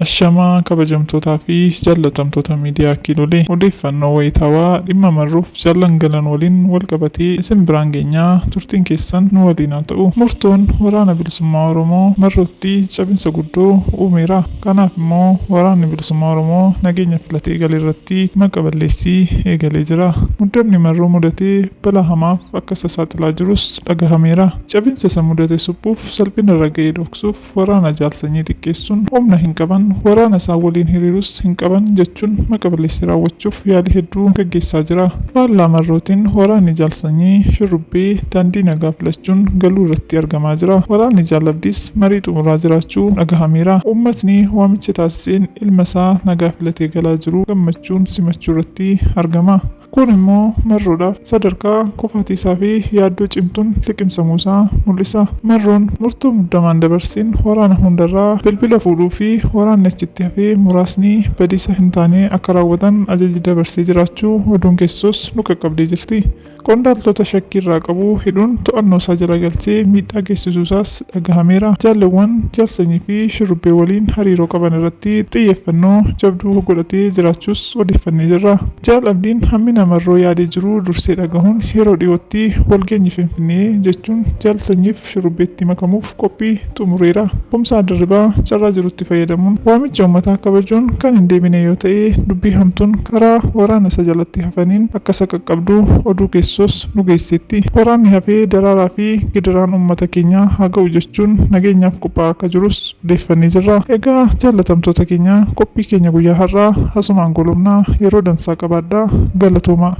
Ashamaa kabajamtootaa fi jaallatamtoota miidiyaa Kiilolee, odeeffannoo wayitaawaa dhimma Marroof jaallan galan waliin wal qabatee isin biraan geenyaa, turtiin keessan nu waliin haa ta'u. Murtoon Waraana Bilisummaa Oromoo Marrootti cabinsa guddoo uumeera. Kanaaf immoo Waraanni Bilisummaa Oromoo nageenya filatee gale irratti maqa balleessii eegalee jira. Muddamni Marroo mudate balaa hamaaf akka isa saaxilaa jirus dhagahameera. Cabinsa isa mudate suphuuf, salphina irra ga'e dhoksuuf waraana Jaal Sanyii xiqqeessuun humna hin qaban, waraana isaan waliin hiriirus hin qaban jechuun maqa balleessii raawwachuuf yaalii hedduu gaggeessaa jira. Faallaa Marrootiin waraanni Jaal Sanyii Shurrubbee daandii nagaa filachuun galuu irratti argamaa jira. Waraanni Jaal Abdiis marii xumuraa jiraachuu dhagahameera. Uummatni waamicha taasiseen ilma isaa nagaa filatee galaa jiru gammachuun simachuu irratti argama. Kun immoo Marroodhaaf sadarkaa kufaatii isaa fi yaaddoo cimtuun liqimsamuu isaa mul'isa. Marroon murtoo muddamaan dabarseen waraana hundarraa bilbila fuudhuu fi waraanni achitti hafee muraasni badiisa hin taane akka raawwatan ajaja dabarsee jiraachuu oduun keessoos nu qaqqabdee jirti. Qondaaltota shakkii irraa qabu hidhuun to'annoo isaa jala galchee miidhaa geessisuu isaas dhagahameera. Jaalleewwan Jaal Sanyii fi Shurrubbee waliin hariiroo qaban irratti xiyyeeffannoo jabduu godhatee jiraachuus odeeffannee jirra. Jaal Abdiin hammina Marroo yaadee jiru dursee dhagahuun yeroo dhiyootti walgeenyi Finfinnee jechuun Jaal Sanyiif Shurrubbeetti makamuuf qophii xumureera. Kumsaa Dirribaa carraa jirutti fayyadamuun waamicha uummataa kabajuun kan hin deebine yoo ta'e dubbii hamtuun karaa waraana isa jalatti hafaniin akka isa qaqqabdu oduu keessoos nu geesseetti. Waraanni hafe daraaraa fi gidiraan uummata keenya haa ga'u jechuun nageenyaaf qophaa'aa akka jirus odeeffannee jirra. Egaa jaallatamtoota keenya, qophii keenya guyyaa har'aa asumaan goolabna, yeroo dansaa qabaadhaa, galatoomaa.